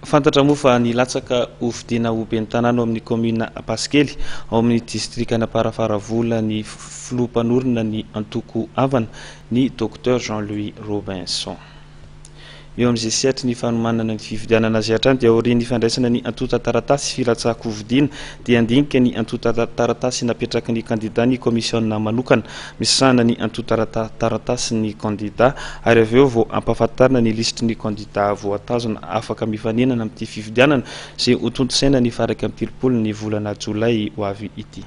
Fantatra moa fa nilatsaka ho fidiana ho ben'ny tanàna ao amin'ny kaominina Ampasikely, ao amin'ny distrikan'Amparafaravola ny filoha mpanorina ny antoko Avana, ny Docteur Jean Louis Robinson. Eo amin'izay sehatry ny fanomanana ny fifidianana izay hatrany dia aorian'ny fandraisana ny antontan-taratasy filatsahan-kofidiana dia handinika ny antontan-taratasy napetraky ny kandida ny kaomisiona manokana misahana ny antontan-taratasin'ny kandida ary avy eo vao ampahafantarina ny lisitry ny kandida voatazona afaka mifaninana amin'ity fifidianana izay hotontosaina ny faha 31 ny volana jolay ho avy ity.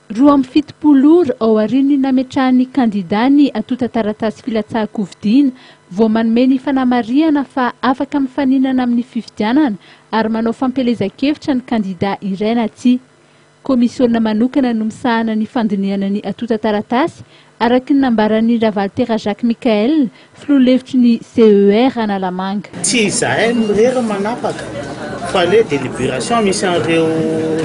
72 ora ao aorian'ny nametrahan'ny kandida ny antontan-taratasy filatsahan-kofidiana vao manome ny fanamarihana fa afaka mifaninana amin'ny fifidianana ary manao fampielezan-kevitra ny kandida iray na tsia. Komisiona manokana no misahana ny fandinihana ny antontan-taratasy, araka ny nambaran'i Ravalitera Jacques Michael, filoha lefitry ny CER Analamanga. Tsy izahay no irery manapaka fa le délibération misy an'ireo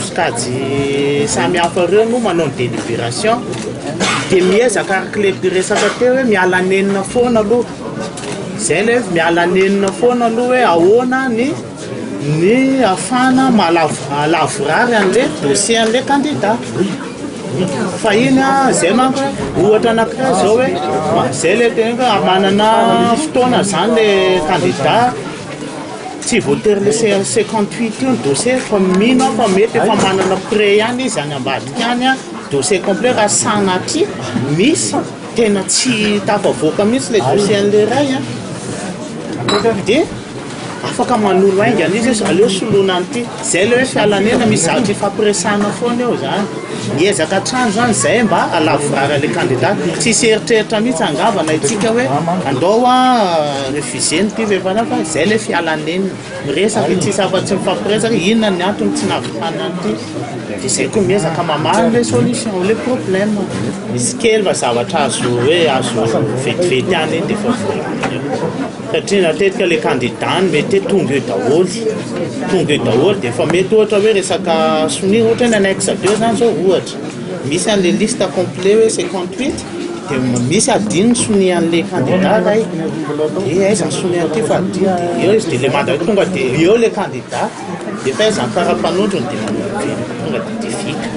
sokajy samihafa ireo no manao ny délibération dia miezaka araka le resaka teo hoe miala nenina foana aloha, izay le hoe miala nenina foana aloha hoe ahoana ny ny ahafahana mahalavorary an'le dossier an'le candidat. Fa iny a, zay manko hoe ohatra anankiray zao hoe zay le teneniko hoe manana fotoana zany le candidat, tsy voatery le 58 io ny dossier fa mino aho fa mety efa manana prêt ihany izy any ambadika any a, dossier complet raha sanatria misy tena tsy tafavoaka mihitsy le dossier an'le ray a, dia Afaka manolo haingana izy hoe aleo soloina an'ity. Zay ilay hoe fialanena, misy zavatra ifampiresahana foana eo zany. Miezaka hatrany zany zay mba halavorary an'ilay candidat. Tsisy eritreritra mihitsy hangavana itsika hoe andao refuser-na ity rehefa fa zay ilay fialanenina. Miresaka, tsisy afa-tsy mifampiresaka hoe inona ny antony tsy nahavitana an'ity. Dia zay koa miezaka mamaha an'ilay solution, ilay problème. Misy kely fa zavatra azo hoe azo vetivety ihany iny dia efa voalamina eo. Satria matetika le candidat no mety hoe tonga eo daholo, tonga eo daholo dia efa mety ohatra hoe resaka sonia ohatra hoe ny annexe 2 zany zao ohatra misy an'le liste complet hoe 58 dia misy adino ny sonia an'le candidat ray dia aiza ny sonia an'ity fa adino dia eo izy dia le mandat tonga dia eo le candidat dia efa aiza ny karapanondrony dia manao tonga dia dia vita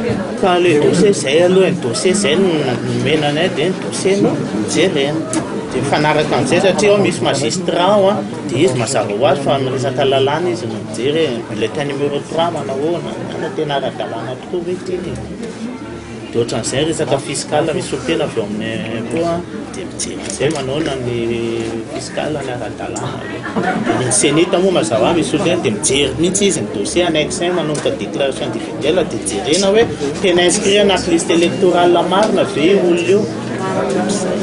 fa le dossier zay aloha ny dossier zay no nomena anay dia ny dossier no jerena. Dia mifanaraka amin'izay satria ao misy magistrat ao an, dia izy mazava ho azy fa amin'ny resaka lalàna izy no mijery hoe bulletin numéro 3 manao ahoana, ana tena ara-dalàna tokoa ve ity e? Dia ohatran'izay resaka fiscal, misy solontena avy ao amin'ny impôt an, dia mijery an'izay manao ahoana ny fiscal ny ara-dalàna ve. Dia ny cenit moa mazava ho azy misy solontena dia mijery mihitsy izy ny dossier annexe 1 manomboka déclaration individuelle dia jerena hoe tena inscrit anaty liste électorale marina ve io olona io. Ohatr'izay.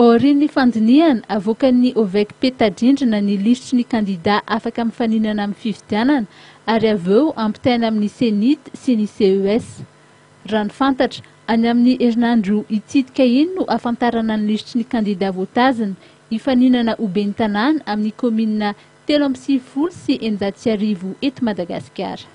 Aorian'ny fandinihana, avoakan'ny OVEC peta-drindrina ny lisitry ny kandidà afaka mifaninana amin'ny fifidianana ary avy eo ampitaina amin'ny Cenit sy ny CES. Raha ny fantatra, any amin'ny herinandro hitsidika iny no ahafantarana ny lisitry ny kandidà voatazona hifaninana ho ben'ny tanàna amin'ny kaominina 1693 eto Madagasikara.